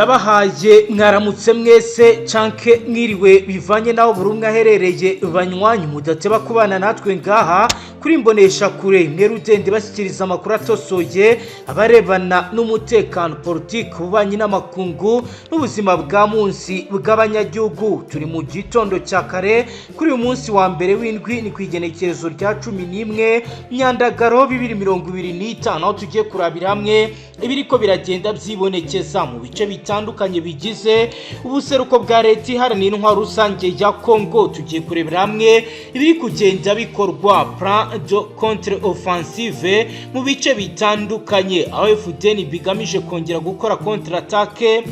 Ndabahaye mwaramutse mwese canke mwiriwe, bivanye naho buri umwe aherereye. Banywanyi mudateba kubana natwe ngaha kuri Mbonesha Kure, mwe rudende bashyikiriza amakuru atosoye abarebana n'umutekano, politiki, ububanyi n'amakungu n'ubuzima bwa munsi bw'abanyagihugu. Turi mu gitondo cya kare kuri uyu munsi wa mbere w'indwi, ni ku igenekerezo rya 11 Myandagaro 2025, aho tugiye kurabira hamwe ibiriko biragenda byibonekeza mu bice bitandukanye bigize ubuseruko bwa Leta Iharanira Intwaro Rusange ya Congo. Tugiye kurebera hamwe ibiri kugenda bikorwa, plan de contre offensive mu bice bitandukanye, aho FDN bigamije kongera gukora contre attaque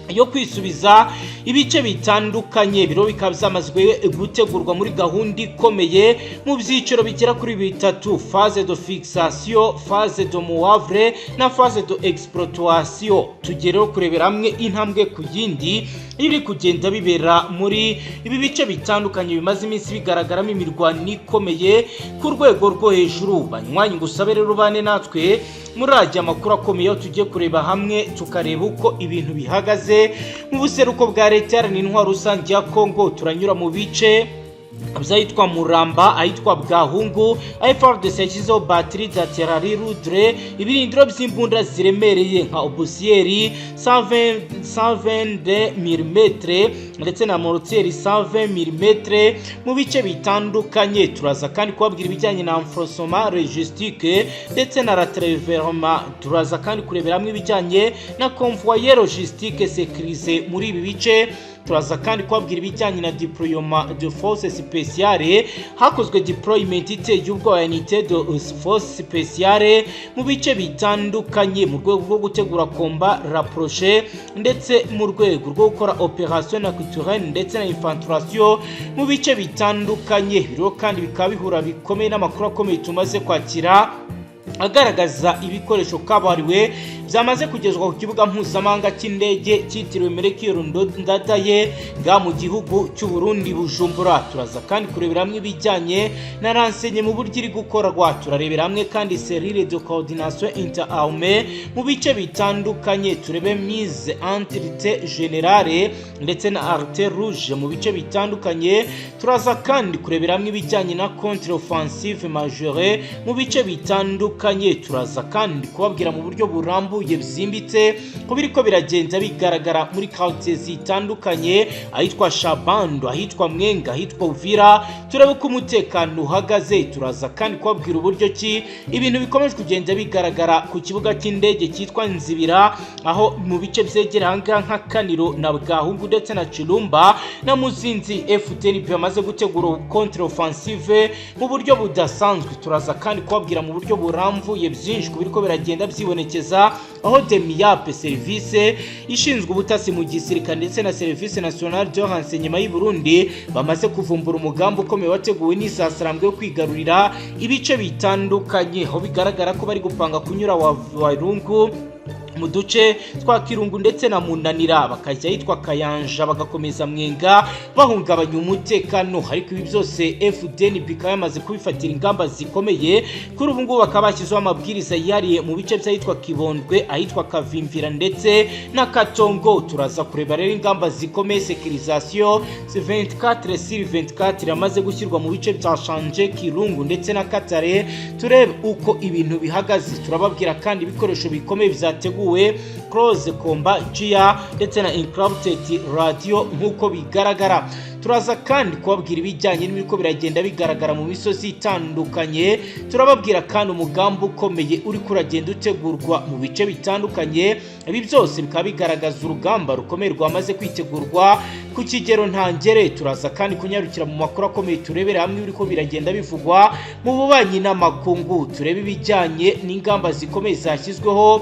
yo kwisubiza ibice bitandukanye. Biro bikaba byamazwe gutegurwa muri gahunda ikomeye mu byiciro bigera kuri bitatu: phase de fixation, phase de manœuvre na phase de exploitation. Tugereho kurebera hamwe intambwe ku yindi iri kugenda bibera muri ibi bice bitandukanye bimaze iminsi bigaragaramo imirwano ikomeye ku rwego rwo hejuru. Banywanyi, ngusabe rero bane natwe muri ajya amakuru akomeye, aho tugiye kureba hamwe, tukareba uko ibintu bihagaze mu buseruko bwa Leta Iharanira Intwaro Rusange ya Kongo. Turanyura mu bice by'ahitwa Muramba, ahitwa Bwahungu, aho FARDC yashyizeho batterie d'artillerie lourde, ibirindiro by'imbunda ziremereye nka obusier 122 mm ndetse na mortier 120 mm mu bice bitandukanye. Turaza kandi kubabwira ibijyanye na renforcement logistique ndetse na ravitaillement. Turaza kandi kurebera hamwe ibijyanye na convoy logistique sécurisé muri ibi bice. Turaza kandi kubabwira ibijyanye na déploiement de force spéciale. Hakozwe déploiement iteye ubwoba ya unité de force spéciale mu bice bitandukanye, mu rwego rwo gutegura combat rapproché ndetse mu rwego rwo gukora opération nocturne ndetse na infiltration mu bice bitandukanye. Biriho kandi bikaba bihura bikomeye n'amakuru akomeye tumaze kwakira agaragaza ibikoresho kabuhariwe byamaze kugezwa ku kibuga mpuzamahanga cy'indege cyitiriwe Melchior Ndadaye nga mu gihugu cy'u Burundi, Bujumbura. Turaza kandi kurebera hamwe ibijyanye na renseignement mu buryo iri gukorwa. Turarebera hamwe kandi cellule de coordination interarmées mu bice bitandukanye, turebe mise en alerte générale ndetse na alerte rouge mu bice bitandukanye. Turaza kandi kurebera hamwe ibijyanye na contre offensive majeure mu bice bitandukanye. Turaza kandi kubabwira mu buryo burambuye byimbitse ko biriko biragenda bigaragara muri quartier zitandukanye, ahitwa Shabando, ahitwa Mwenga, ahitwa Uvira, turebe uko umutekano uhagaze. Turaza kandi kubabwira uburyo ki ibintu bikomeje kugenda bigaragara ku kibuga cy'indege cyitwa Nzibira, aho mu bice byegereye ahangaha nka Kaniro na Bwahungu ndetse na Chilumba na Muzinzi, FDNB bamaze gutegura contre offensive mu buryo budasanzwe. Turaza kandi kubabwira mu buryo burambuye byinshi ku biriko biragenda byibonekeza aho DEMIAP, service ishinzwe ubutasi mu gisirikare, ndetse na Service National de Renseignement y'u Burundi bamaze kuvumbura umugambi ukomeye wateguwe n'isasarambwe yo kwigarurira ibice bitandukanye, aho bigaragara ko bari gupanga kunyura Warungu mu duce twa Kirungu ndetse na Munanira, bakajya ahitwa Kayanja, bagakomeza Mwenga bahungabanya umutekano. Ariko ibi byose FDNB ikaba yamaze kubifatira ingamba zikomeye. Kuri ubu ngubu bakaba bashyizeho amabwiriza yihariye mu bice by'ahitwa Kibondwe, ahitwa Kavimvira ndetse na Katongo. Turaza kureba rero ingamba zikomeye, sécurisation 24 sur 24 yamaze gushyirwa mu bice bya Shanje, Kirungu ndetse na Katare, turebe uko ibintu bihagaze. Turababwira kandi ibikoresho bikomeye byateguwe, close combat gear ndetse na encrypted radio nk'uko bigaragara. Turaza kandi kubabwira ibijyanye n'ibiriko biragenda bigaragara mu misozi itandukanye. Turababwira kandi umugambi ukomeye uri kuragenda utegurwa mu bice bitandukanye. Ibi byose bikaba bigaragaza urugamba rukomeye rwamaze kwitegurwa ku kigero ntangere. Turaza kandi kunyarukira mu makuru akomeye, turebere hamwe ibiriko biragenda bivugwa mu bubanyi n'amakungu, turebe ibijyanye n'ingamba zikomeye zashyizweho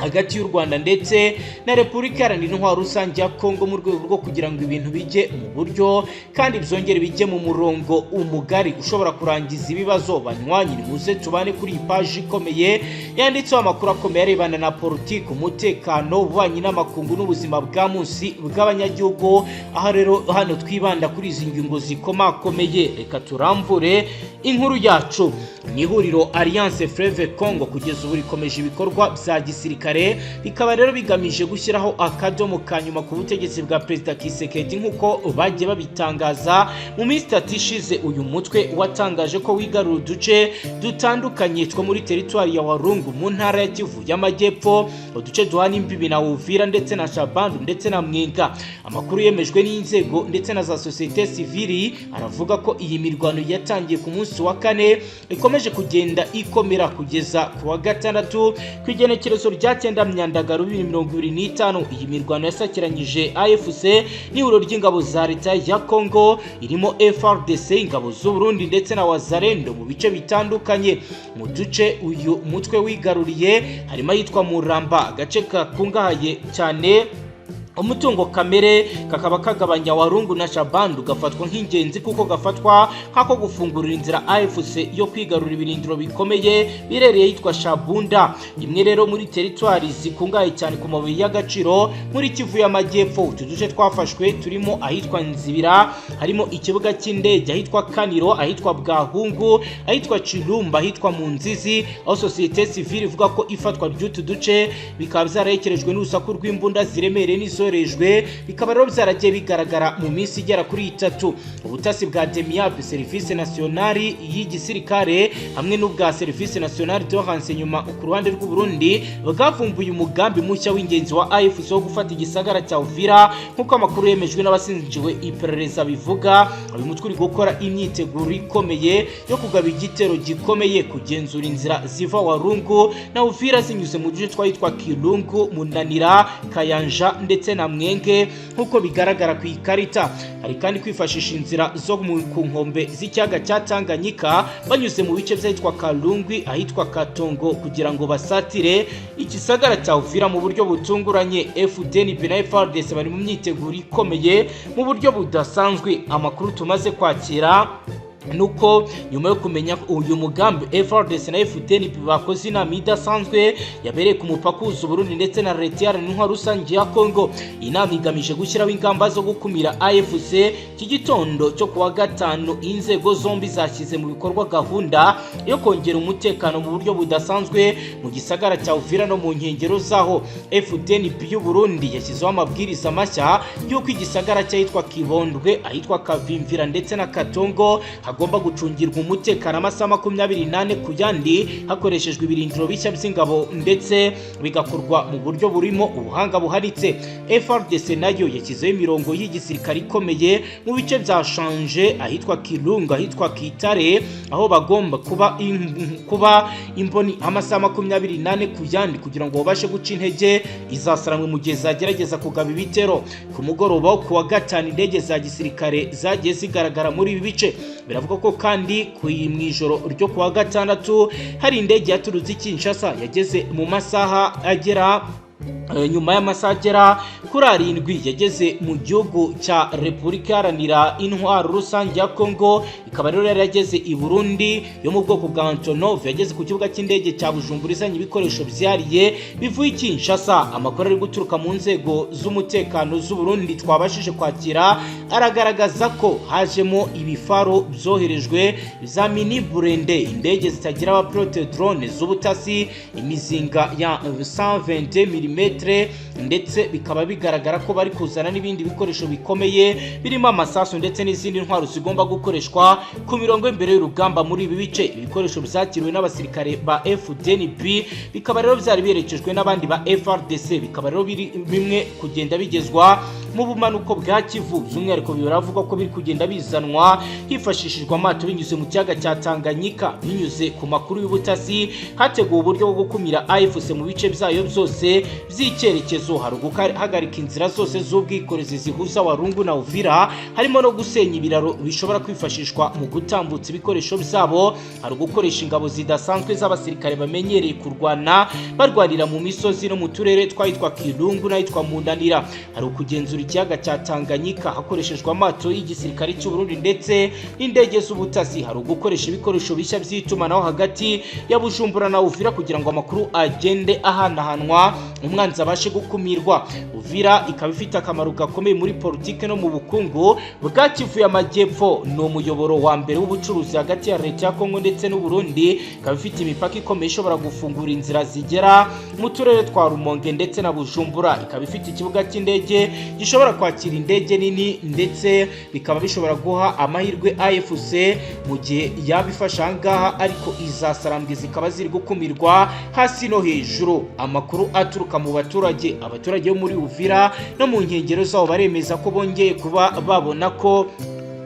hagati y'u Rwanda ndetse na Repubulika Iharanira Intwaro Rusange ya Kongo, mu rwego rwo kugira ngo ibintu bijye mu buryo kandi byongere bijye mu murongo umugari ushobora kurangiza ibibazo. Banywanyi, nimuze tubane kuri iyi paji ikomeye yanditseho amakuru akomeye arebana na politiki, umutekano, ububanyi n'amakungu n'ubuzima bwa munsi bw'abanyagihugu, aho rero hano twibanda kuri izi ngingo zikomakomeye. Reka turamvure inkuru yacu. Ni ihuriro Alliance Fleuve Congo kugeza ubu rikomeje ibikorwa bya gisirikare. gisirikare, bikaba rero bigamije gushyiraho akadomo ka nyuma ku butegetsi bwa Perezida Tshisekedi, nk'uko bagiye babitangaza mu minsi 3 ishize. Uyu mutwe watangaje ko wigarura uduce dutandukanye two muri teritwari ya Walungu mu ntara ya Kivu y'Amajyepfo, uduce duhana imbibi na Uvira ndetse na Shabunda ndetse na Mwenga. Amakuru yemejwe n'inzego ndetse na za sosiyete sivili aravuga ko iyi mirwano yatangiye ku munsi wa kane, ikomeje kugenda ikomera kugeza ku wa gatandatu, ku igenekerezo rya 9 Myandagaro 2025. Iyi mirwano yasakiranyije AFC n'ihuriro ry'ingabo za leta ya Congo, irimo FARDC, ingabo z'u Burundi ndetse na Wazalendo, mu bice bitandukanye. Mu duce uyu mutwe wigaruriye harimo ayitwa Muramba, agace kakungahaye cyane umutungo kamere, kakaba kagabanya Walungu na Shabunda, gafatwa nk'ingenzi kuko gafatwa nk'ako gufungurira inzira AFC yo kwigarurira ibirindiro bikomeye birereye yitwa Shabunda, imwe rero muri teritwari zikungahaye cyane ku mabuye y'agaciro muri Kivu y'Amajyepfo. Utu duce twafashwe turimo ahitwa Nzibira, harimo ikibuga cy'indege, ahitwa Kaniro, ahitwa Bwahungu, ahitwa Chilumba, ahitwa Munzizi, aho sosiyete sivile ivuga ko ifatwa ry'utu duce bikaba byaraherekerejwe n'urusaku rw'imbunda ziremereye n'izoherejwe, bikaba rero byaragiye bigaragara mu minsi igera kuri 3. Ubutasi bwa DEMIAP, Service National y'igisirikare, hamwe n'ubwa Service National de Renseignement ku ruhande rw'u Burundi, bwavumbuye umugambi mushya w'ingenzi wa AFC wo gufata igisagara cya Uvira, nk'uko amakuru yemejwe n'abashinzwe iperereza bivuga. Uyu mutwe uri gukora imyiteguro ikomeye yo kugaba igitero gikomeye, kugenzura inzira ziva Walungu na Uvira zinyuze mu duce twahitwa Kirungu, Munanira, Kayanja ndetse na Mwenge, nk'uko bigaragara ku ikarita. Hari kandi kwifashisha inzira zo ku nkombe z'ikiyaga cya Tanganyika, banyuze mu bice by'ahitwa Kalungwi, ahitwa Katongo, kugira ngo basatire igisagara cya Uvira mu buryo butunguranye. FDNB na FARDC bari mu myiteguro ikomeye mu buryo budasanzwe. Amakuru tumaze kwakira nuko nyuma yo kumenya uyu mugambi, FARDC na FDNB bakoze inama idasanzwe yabereye ku mupaka uhuza Burundi ndetse na Leta Iharanira Intwaro Rusange ya Congo. Iyi nama igamije gushyiraho ingamba zo gukumira AFC. Iki gitondo cyo kuwa gatanu, inzego zombi zashyize mu bikorwa gahunda yo kongera umutekano mu buryo budasanzwe mu gisagara cya Uvira no mu nkengero zaho. FDNB y'u Burundi yashyizeho amabwiriza mashya y'uko igisagara cy'ahitwa Kibondwe, ahitwa Kavimvira ndetse na Katongo hagomba gucungirwa umutekano amasaha 24 ku yandi, hakoreshejwe ibirindiro bishya by'ingabo, ndetse bigakorwa mu buryo burimo ubuhanga buhanitse. FARDC nayo yashyizeho imirongo y'igisirikare ikomeye mu bice bya Shanje, ahitwa Kirunga, ahitwa Kitare, aho bagomba kuba imboni amasaha 24 ku yandi, kugira ngo babashe guca intege izasaramwe mu gihe zagerageza kugaba ibitero. Ku mugoroba wo kuwa gatanu, indege za gisirikare zagiye zigaragara muri ibi bice. Biravuga ko kandi mu ijoro ryo kuwa gatandatu hari indege yaturutse i Kinshasa yageze mu masaha agera nyuma y'amasaha agera kuri 7, yageze mu gihugu cya Repubulika Iharanira Intwaro Rusange ya Congo, ikaba rero yari yageze i Burundi, yo mu bwoko bwa Antonov, yageze ku kibuga cy'indege cya Bujumbura izanye ibikoresho byihariye bivuye i Kinshasa. Amakuru ari guturuka mu nzego z'umutekano z'u Burundi twabashije kwakira aragaragaza ko hajemo ibifaro byoherejwe za mini blindé, indege zitagira abapilote, drone z'ubutasi, imizinga ya 120 mm, ndetse bikaba bigaragara ko bari kuzana n'ibindi bikoresho bikomeye birimo amasasu ndetse n'izindi ntwaro zigomba gukoreshwa ku mirongo y'imbere y'urugamba muri ibi bice. Ibikoresho byakiriwe n'abasirikare ba FDNB, bikaba rero byari biherekejwe n'abandi ba FARDC, bikaba rero biri bimwe kugenda bigezwa mu bumanuko bwa Kivu. By'umwihariko biravugwa ko biri kugenda bizanwa hifashishijwe amato binyuze mu kiyaga cya Tanganyika. Binyuze ku makuru y'ubutasi, hateguwe uburyo bwo gukumira AFC mu bice byayo byose by'icyerekezo. Hari guhagarika inzira zose z'ubwikorezi zihuza Walungu na Uvira, harimo no gusenya ibiraro bishobora kwifashishwa mu gutambutsa ibikoresho byabo. Hari gukoresha ingabo zidasanzwe z'abasirikare bamenyereye kurwana, barwanira mu misozi no mu turere twahitwa Kirungu n'ahitwa Munanira. Hari ukugenzura kugenzura ikiyaga cya Tanganyika hakoreshejwe amato y'igisirikare cy'u Burundi ndetse n'indege z'ubutasi. Hari ugukoresha ibikoresho bishya by'itumanaho hagati ya Bujumbura na Uvira kugira ngo amakuru agende ahanahanwa, umwanzi abashe gukumirwa. Uvira ikaba ifite akamaro gakomeye muri politike no mu bukungu bwa Kivu y'Amajyepfo. Ni umuyoboro wa mbere w'ubucuruzi hagati ya leta ya Kongo ndetse n'u Burundi. Ikaba ifite imipaka ikomeye ishobora gufungura inzira zigera mu turere twa Rumonge ndetse na Bujumbura. Ikaba ifite ikibuga cy'indege gishobora kwakira indege nini, ndetse bikaba bishobora guha amahirwe AFC mu gihe yaba ifashe aha ngaha, ariko izasarambwe zikaba ziri gukumirwa hasi no hejuru. Amakuru aturuka mu baturage, abaturage bo muri Uvira no mu nkengero zaho, baremeza ko bongeye kuba babona ko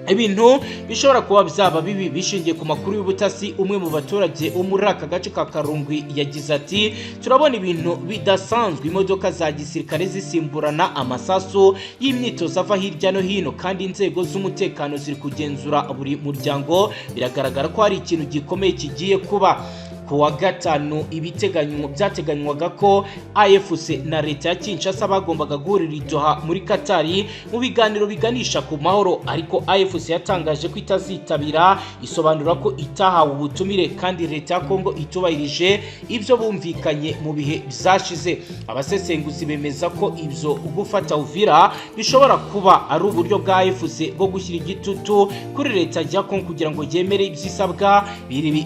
ibintu bishobora kuba byaba bibi bishingiye ku makuru y'ubutasi. Umwe mu baturage wo muri aka gace ka Karungwi yagize ati: "Turabona ibintu bidasanzwe, imodoka za gisirikare zisimburana, amasasu y'imyitozo ava hirya no hino, kandi inzego z'umutekano ziri kugenzura buri muryango. Biragaragara ko hari ikintu gikomeye kigiye kuba." Ku wa gatanu, ibiteganywa byateganywaga ko AFC na leta ya Kinshasa bagombaga guhurira i Doha muri Katari mu biganiro biganisha ku mahoro, ariko AFC yatangaje ko itazitabira, isobanura ko itahawe ubutumire kandi leta ya Kongo itubahirije ibyo bumvikanye mu bihe byashize. Abasesenguzi bemeza ko ibyo gufata Uvira bishobora kuba ari uburyo bwa AFC bwo gushyira igitutu kuri leta ya Kongo kugira ngo yemere ibyisabwa.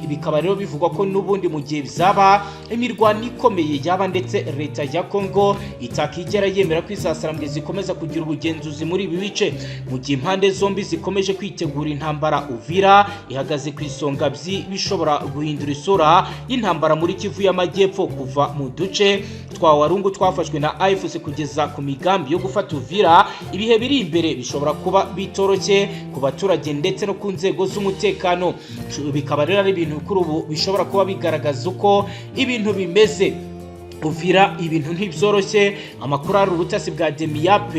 Bikaba rero bivugwa ko n'ubundi mu gihe byaba imirwano ikomeye yaba, ndetse leta ya Kongo itakigera yemera ko izasarambwe zikomeza kugira ubugenzuzi muri ibi bice. Mu gihe impande zombi zikomeje kwitegura intambara, Uvira ihagaze ku isonga bishobora guhindura isura y'intambara muri Kivu y'Amajyepfo. Kuva mu duce twa Warungu twafashwe na AFC kugeza ku migambi yo gufata Uvira, ibihe biri imbere bishobora kuba bitoroshye ku baturage ndetse no ku nzego z'umutekano. Bikaba rero ari ibintu kuri ubu bishobora kuba bigaragaza uko ibintu bimeze. Uvira ibintu ntibyoroshye. Amakuru ari ubutasi bwa DEMIAP,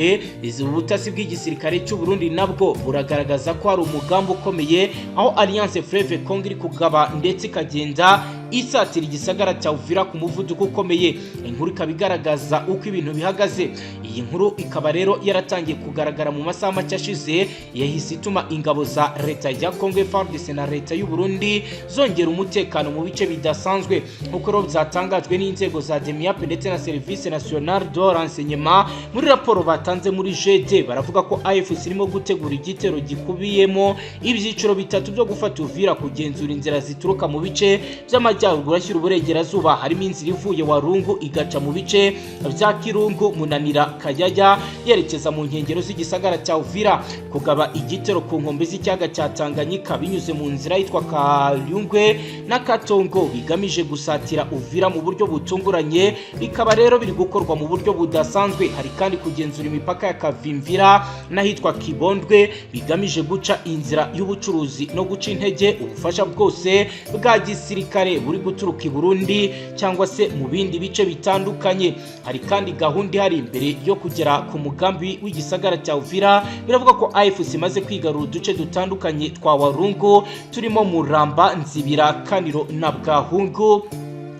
ubutasi bw'igisirikare cy'u Burundi, nabwo buragaragaza ko hari umugambi ukomeye aho Alliance Fleuve Congo iri kugaba ndetse ikagenda isatira igisagara cya Uvira ku muvuduko ukomeye. Inkuru ikaba igaragaza uko ibintu bihagaze. Iyi nkuru ikaba rero yaratangiye kugaragara mu masaha make ashize, yahise ituma ingabo za leta ya Congo FARDC na leta y'u Burundi zongera umutekano mu bice bidasanzwe, nk'uko rero byatangajwe n'inzego za DEMIAP ndetse na Service National de Renseignement muri raporo batanze muri GD. Baravuga ko AFC irimo gutegura igitero gikubiyemo ibyiciro bitatu byo gufata Uvira: kugenzura inzira zituruka mu bice by'amajyaruguru ashyira uburengerazuba, harimo inzira ivuye Warungu igaca mu bice bya Kirungu, Munanira, Kayaya yerekeza mu nkengero z'igisagara cya Uvira; kugaba igitero ku nkombe z'ikiyaga cya Tanganyika binyuze mu nzira yitwa Kalyungwe na Katongo, bigamije gusatira Uvira mu buryo butunguranye. Bikaba rero biri gukorwa mu buryo budasanzwe. Hari kandi kugenzura imipaka ya Kavimvira n'ahitwa Kibondwe, bigamije guca inzira y'ubucuruzi no guca intege ubufasha bwose bwa gisirikare buri guturuka i Burundi cyangwa se mu bindi bice bitandukanye. Hari kandi gahunda ihari imbere yo kugera ku mugambi w'igisagara cya Uvira. Biravuga ko AFC imaze kwigarura uduce dutandukanye twa Warungu turimo Muramba, Nzibira, Kaniro na Bwahungu,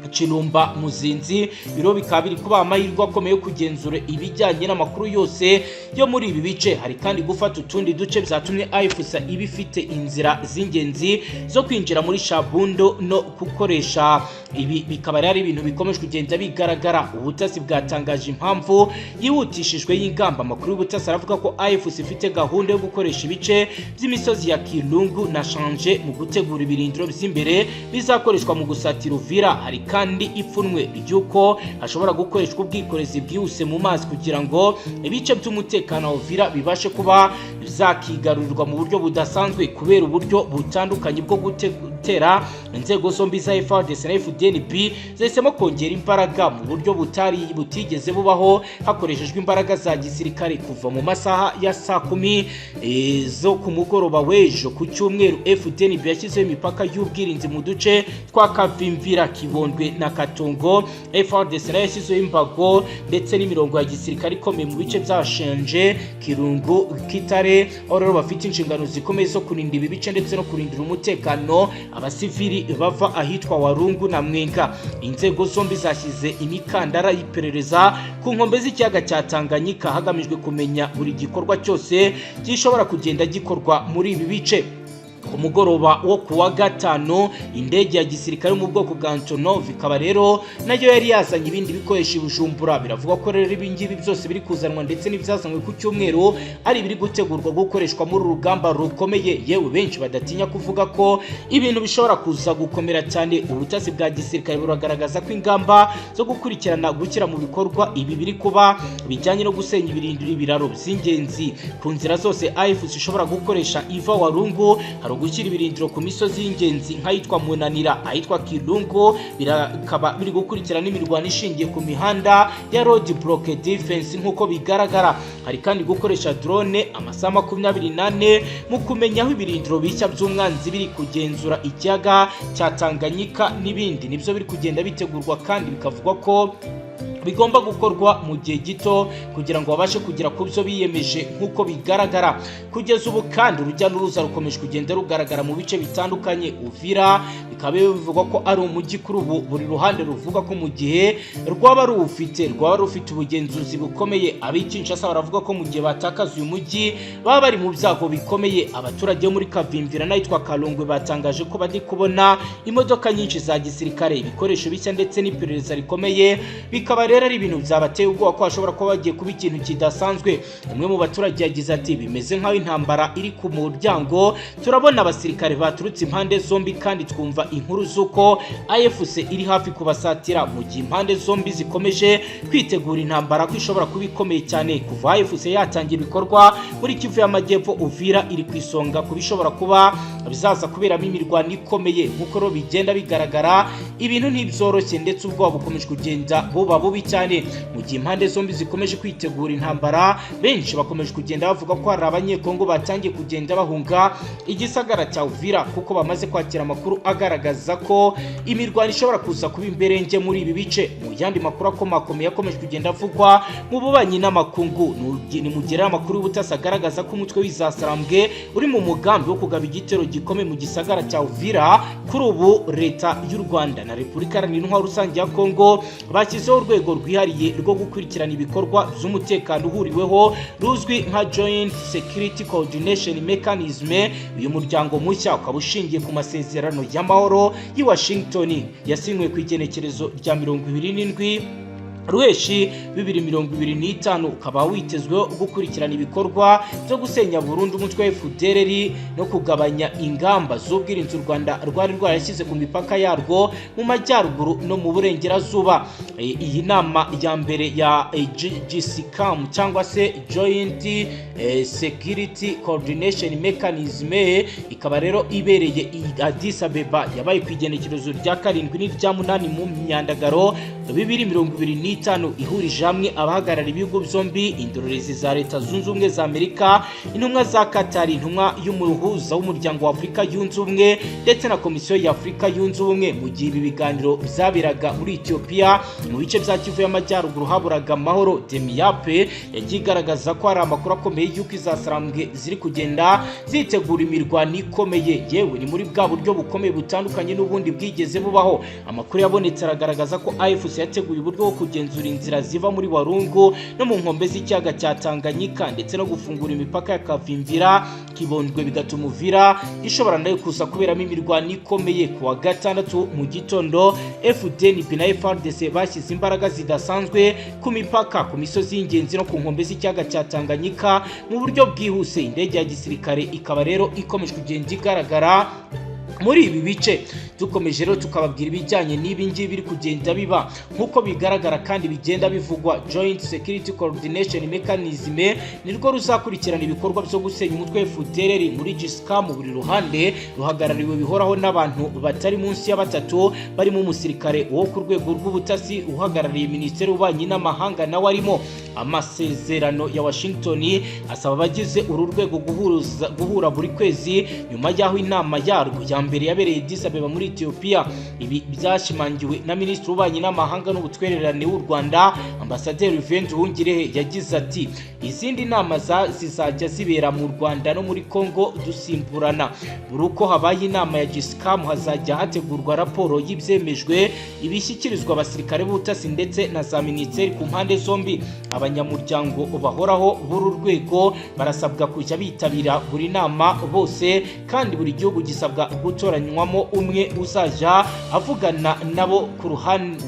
Kirumba, Muzinzi. Biro bikaba biri kuba amahirwe akomeye yo kugenzura ibijyanye n'amakuru yose yo muri ibi bice. Hari kandi gufata utundi duce byatumye AFC iba ifite inzira z'ingenzi zo kwinjira muri Shabundo no gukoresha ibi. Bikaba rero ari ibintu bikomeje kugenda bigaragara. Ubutasi bwatangaje impamvu yihutishijwe y'ingamba. Amakuru y'ubutasi aravuga ko AFC ifite gahunda yo gukoresha ibice by'imisozi ya Kirungu na Shanje mu gutegura ibirindiro by'imbere bizakoreshwa mu gusatira Uvira. Hari kandi ipfunwe ry'uko hashobora gukoreshwa ubwikorezi bwihuse mu mazi kugira ngo ibice by'umutekano wa Uvira bibashe kuba byakigarurirwa mu buryo budasanzwe. Kubera uburyo butandukanye bwo gutera, inzego zombi za FARDC na FDNB zahisemo kongera imbaraga mu buryo butari butigeze bubaho, hakoreshejwe imbaraga za gisirikare. Kuva mu masaha ya saa 10 zo ku mugoroba w'ejo ku cyumweru, FDNB yashyizeho imipaka y'ubwirinzi mu duce twa Kavimvira, Kibondwe na Katongo. FARDC nayo yashyizeho imbago ndetse n'imirongo ya gisirikare ikomeye mu bice bya Shenje, Kirungu, Kitare, aho rero bafite inshingano zikomeye zo kurinda ibi bice ndetse no kurindira umutekano. Abasivili bava ahitwa Warungu na Mwenga. Inzego zombi zashyize imikandara y'iperereza ku nkombe z'ikiyaga cya Tanganyika, hagamijwe kumenya buri gikorwa cyose gishobora kugenda gikorwa muri ibi bice. Ku mugoroba wo ku wa gatanu, indege ya gisirikare mu bwoko bwa Antonov ikaba rero nayo yari yazanye ibindi bikoresho i Bujumbura. Biravugwa ko rero ibi ngibi byose biri kuzanwa ndetse n'ibyazanywe ku cyumweru ari ibiri gutegurwa gukoreshwa muri uru rugamba rukomeye. Yewe, benshi badatinya kuvuga ko ibintu bishobora kuza gukomera cyane. Ubutasi bwa gisirikare buragaragaza ko ingamba zo gukurikirana gushyira mu bikorwa ibi biri kuba bijyanye no gusenya ibirindiro, ibiraro by'ingenzi ku nzira zose AFC ishobora gukoresha iva Warungu, hari ugushyira ibirindiro ku misozi y'ingenzi nk'ahitwa Munanira, ahitwa Kirungu. Bikaba biri gukurikirana n'imirwano ishingiye ku mihanda ya road block defense. Nk'uko bigaragara, hari kandi gukoresha drone amasaha 24 mu kumenya aho ibirindiro bishya by'umwanzi biri, kugenzura ikiyaga cya Tanganyika n'ibindi. Nibyo biri kugenda bitegurwa, kandi bikavugwa ko bigomba gukorwa mu gihe gito kugira ngo babashe kugera ku byo biyemeje. Nk'uko bigaragara kugeza ubu kandi, urujya n'uruza rukomeje kugenda rugaragara mu bice bitandukanye. Uvira bikaba bivugwa ko ari umujyi kuri ubu buri ruhande ruvuga ko mu gihe rwaba rufite ubugenzuzi bukomeye. Ab'i Kinshasa baravuga ko mu gihe batakaza uyu mujyi baba bari mu byago bikomeye. Abaturage bo muri Kavimvira n'ahitwa Kalongwe batangaje ko bari kubona imodoka nyinshi za gisirikare, ibikoresho bishya ndetse n'iperereza rikomeye. Bikaba rero ari ibintu byabateye ubwoba ko hashobora kuba bagiye kuba ikintu kidasanzwe. Umwe mu baturage yagize ati: "Bimeze nk'aho intambara iri ku muryango. Turabona abasirikare baturutse impande zombi, kandi twumva inkuru z'uko AFC iri hafi kubasatira, mu gihe impande zombi zikomeje kwitegura intambara ko ishobora kuba ikomeye cyane." Kuva AFC yatangira ibikorwa muri Kivu y'Amajyepfo, Uvira iri ku isonga ku bishobora kuba bizaza kuberamo imirwano ikomeye. Nk'uko rero bigenda bigaragara, ibintu ntibyoroshye, ndetse ubwoba bukomeje kugenda buba bubi cyane mu gihe impande zombi zikomeje kwitegura intambara. Benshi bakomeje kugenda bavuga ko hari Abanyekongo batangiye kugenda bahunga igisagara cya Uvira, kuko bamaze kwakira amakuru agaragaza ko imirwano ishobora kuza kuba imberenge muri ibi bice. Mu yandi makuru akomakomeye akomeje kugenda avugwa mu bubanyi n'amakungu, ni mu gihe amakuru y'ubutasi agaragaza ko umutwe w'Izasarambwe uri mu mugambi wo kugaba igitero gikomeye mu gisagara cya Uvira. Kuri ubu Leta y'u Rwanda na Repubulika Iharanira Intwaro Rusange ya Kongo bashyizeho urwego rwihariye rwo gukurikirana ibikorwa by'umutekano uhuriweho, ruzwi nka Joint Security Coordination Mechanism. Uyu muryango mushya ukaba ushingiye ku masezerano y'amahoro y'i Washington yasinywe ku igenekerezo rya 27 Ruheshi 2025, ukaba witezweho gukurikirana ibikorwa byo gusenya burundu umutwe wa FDLR no kugabanya ingamba z'ubwirinzi u Rwanda rwari rwarashyize ku mipaka yarwo mu majyaruguru no mu burengerazuba. Iyi nama ya mbere ya JSCM cyangwa se Joint Security Coordination Mechanism ikaba rero ibereye i Addis Abeba, yabaye ku igenekerezo rya 7 n'irya 8 mu Myandagaro 2025, ihurije hamwe abahagarariye ibihugu byombi, indorerezi za Leta Zunze Ubumwe za Amerika, intumwa za Qatar, intumwa y'umuhuza w'Umuryango wa Afurika Yunze Ubumwe ndetse na Komisiyo ya Afurika Yunze Ubumwe. Mu gihe ibi biganiro byaberaga muri Ethiopia, mu bice bya Kivu y'Amajyaruguru haburaga amahoro. Demiyape yagiye igaragaza ko hari amakuru akomeye y'uko Izasarambwe ziri kugenda zitegura imirwano ikomeye, yewe ni muri bwa buryo bukomeye butandukanye n'ubundi bwigeze bubaho. Amakuru yabonetse aragaragaza ko AFC yateguye uburyo bwo kugenzura inzira ziva muri Warungu no mu nkombe z'ikiyaga cya Tanganyika, ndetse no gufungura imipaka ya Kavimvira, Kibondwe, bigatuma Uvira ishobora nayo kuza kuberamo imirwano ikomeye. Ku wa gatandatu mu gitondo, FDNB na FARDC bashyize imbaraga zidasanzwe ku mipaka, ku misozi y'ingenzi no ku nkombe z'ikiyaga cya Tanganyika mu buryo bwihuse. Indege ya gisirikare ikaba rero ikomeje kugenda igaragara muri ibi bice. Dukomeje rero tukababwira ibijyanye n'ibi ngibi biri kugenda biba. Nk'uko bigaragara kandi bigenda bivugwa, Joint Security Coordination Mechanism nirwo ruzakurikirana ibikorwa byo gusenya umutwe FDLR. Muri JSCM, buri ruhande ruhagarariwe bihoraho n'abantu batari munsi ya batatu, barimo umusirikare wo ku rwego rw'ubutasi uhagarariye Minisiteri y'Ububanyi n'Amahanga nawe arimo. Amasezerano ya Washington asaba abagize uru rwego guhura buri kwezi, nyuma y'aho inama yarwo ya mbere yabereye Addis Abeba muri Ethiopia. Ibi byashimangiwe na Minisitiri w'Ububanyi n'Amahanga n'Ubutwererane w'u Rwanda, Ambasaderi Olivier Nduhungirehe. Yagize ati: "Izindi nama zizajya zibera mu Rwanda no muri Congo dusimburana. Buri uko habaye inama ya GSCAM, hazajya hategurwa raporo y'ibyemejwe, ibishyikirizwa abasirikare b'ubutasi ndetse na za minisiteri ku mpande zombi. Abanyamuryango bahoraho b'uru rwego barasabwa kujya bitabira buri nama bose, kandi buri gihugu gisabwa gutoranywamo umwe uzajya avugana nabo ku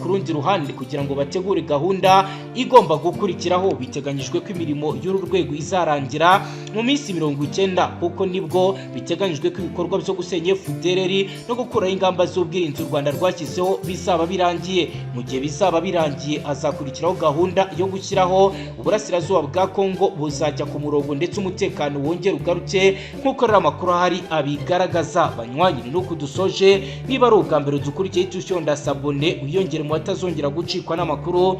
rundi ruhande kugira ngo bategure gahunda igomba gukurikiraho. Biteganyijwe ko imirimo y'uru rwego izarangira mu minsi 90, kuko nibwo biteganyijwe ko ibikorwa byo gusenya FDLR no gukuraho ingamba z'ubwirinzi u Rwanda rwashyizeho bizaba birangiye. Mu gihe bizaba birangiye, hazakurikiraho gahunda yo gushyiraho uburasirazuba bwa Kongo buzajya ku murongo ndetse umutekano wongera ugaruke, nk'uko rero amakuru ahari abigaragaza." Banywanyi, ni uku dusoje. Niba ari ubwa mbere dukurikiye, tushyonda s'abonner, wiyongere mu batazongera gucikwa n'amakuru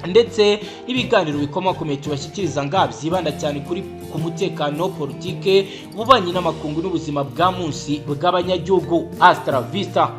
ndetse n'ibiganiro bikomakomeye tubashyikiriza ngaha, byibanda cyane kuri ku mutekano, politike, ububanyi n'amakungu n'ubuzima bwa munsi bw'abanyagihugu. Hasta la vista.